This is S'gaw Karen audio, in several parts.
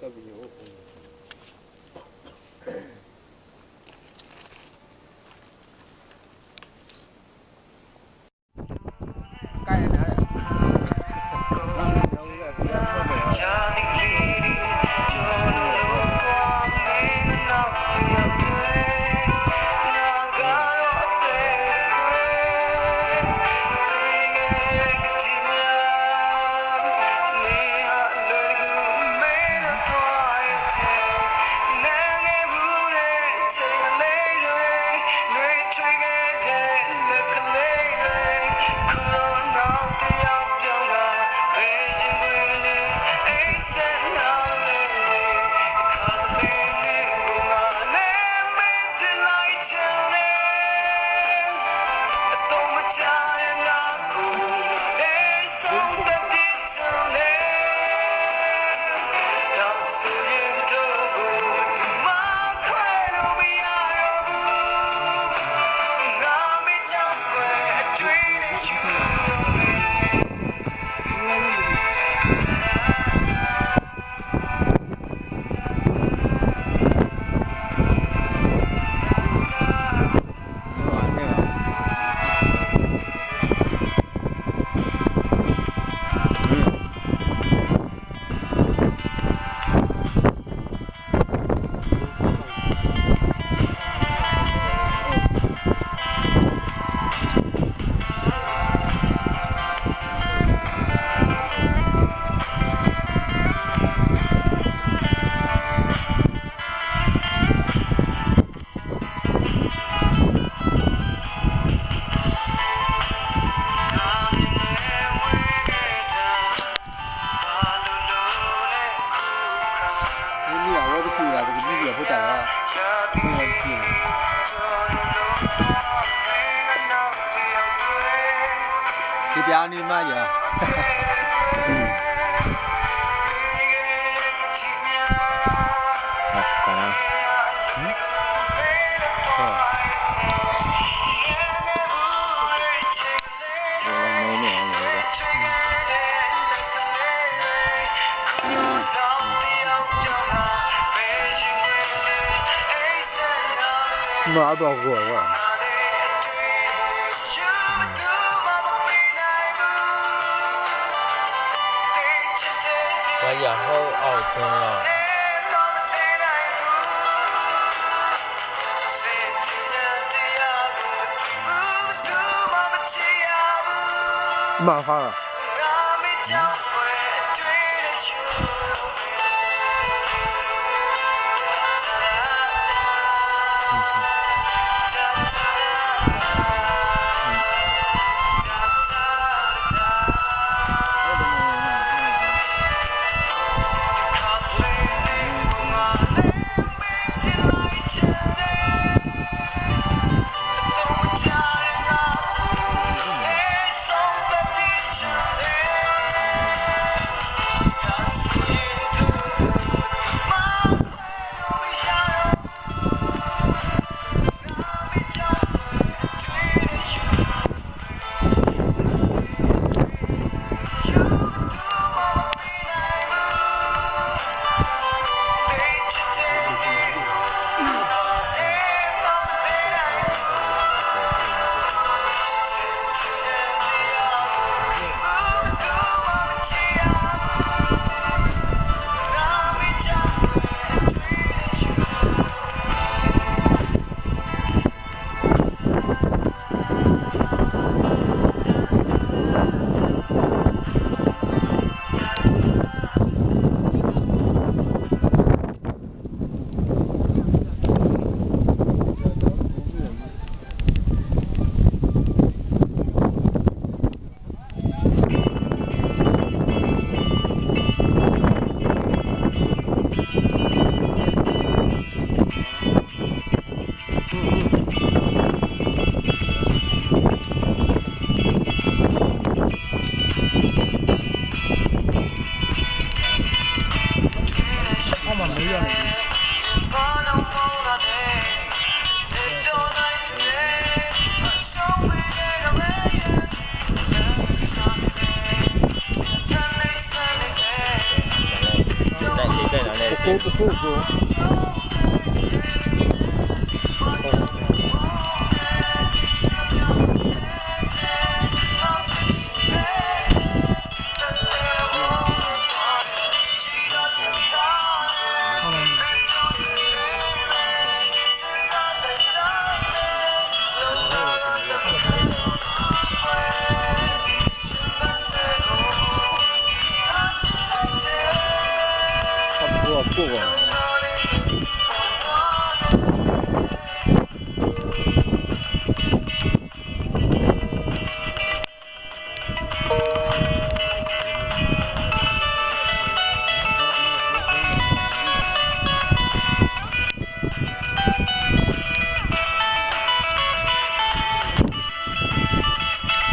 မ့ၢ်အဝဲတကူၣ်ဒၣ် ပကဒုးယီၤဖိတၢ်လီၤ. မ့ၢ်အဝဲတကူၣ်ဒၣ် ကပျါန့ၣ်မးယၤ. မၤအဘၣ်ဂီၢ်ဝဲ ပှၤယၤဟီၣ်အီၣ်ကၠီလီၤ. မၤဟါလီၤ. တခိၣ်ခိၣ် ဘီဂုၢ် ဘီဂုၢ် ဘီဂုၢ်အဂၤန့ၣ် လၢ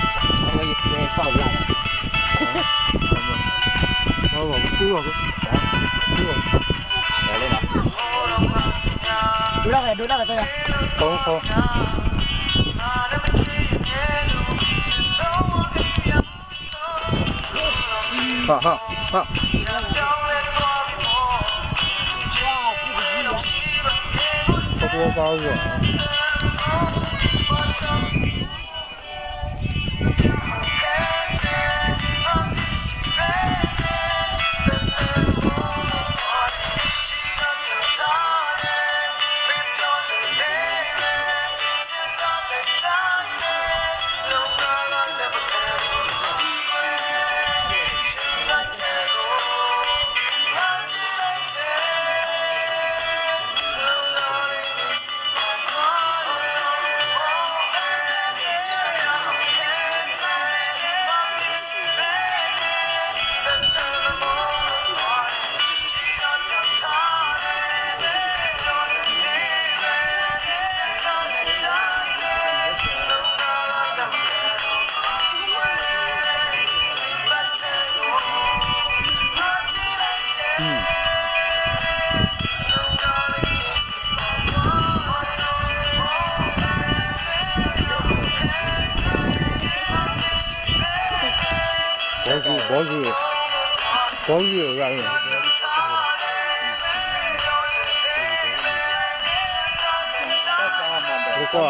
ကွၢ်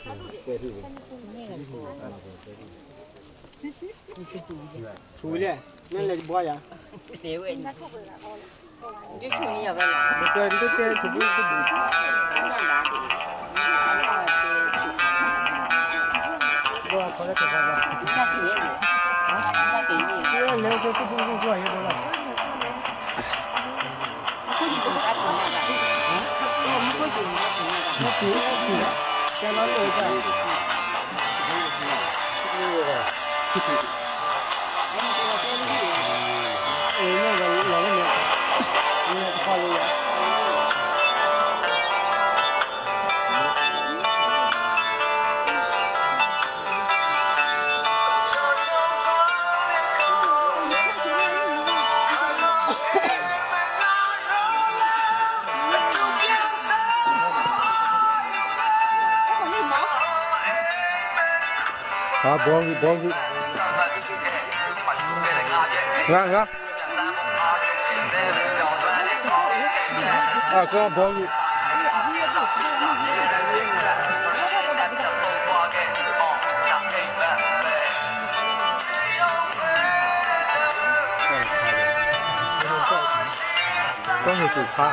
ဧါ ထူလဲၣ် နလဲၤဘီယၤ ဘီဂုၢ် ဘီဂုၢ် ဂၤ ဂၤ အကီ ဘီဂုၢ် ကီၢ်ဟူးသူၣ်ဖး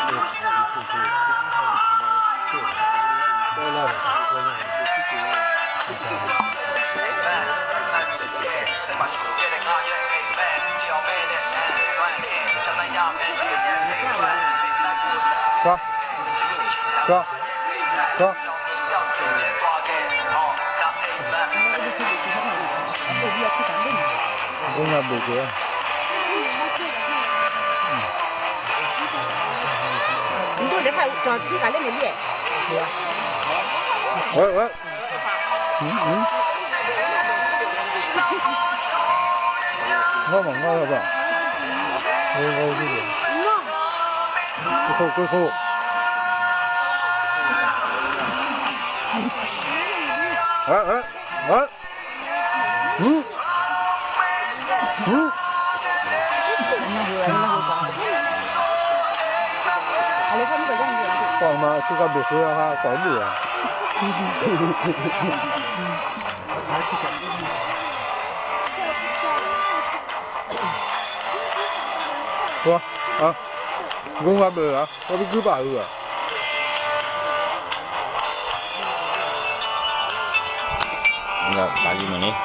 ကီ ကီ ကီ အိၣ်ညါဘုက့ၤ ဝဲ ဝဲ ငီၢ်မးငီၢ်လၢၤဘၣ် ဝဲ ဝဲ ဝဲ ခိၣ်ခိၣ်ခိၣ် အၢ အၢ အၢ ဟူ ဟူ ပှၤမၤအစုကဘ့ၣ်ဃုဟါ ပှၤဘုၣ်ဧါ ပှၤ ဂိၢ်ဝါဘၢၣ်ဧါ ပှၤဘုၣ်ကုၢ်ပာ်အုၣ်ဧါ ဘၣ်လံမ့ၢ်န့ၣ်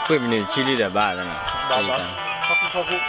ကွ့ၢ်မနုၤဆံလံဒီးဘၣ်လၢနၤ ဘၣ်ဘၣ်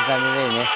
တၢ်မ့ၢ်န့ၣ်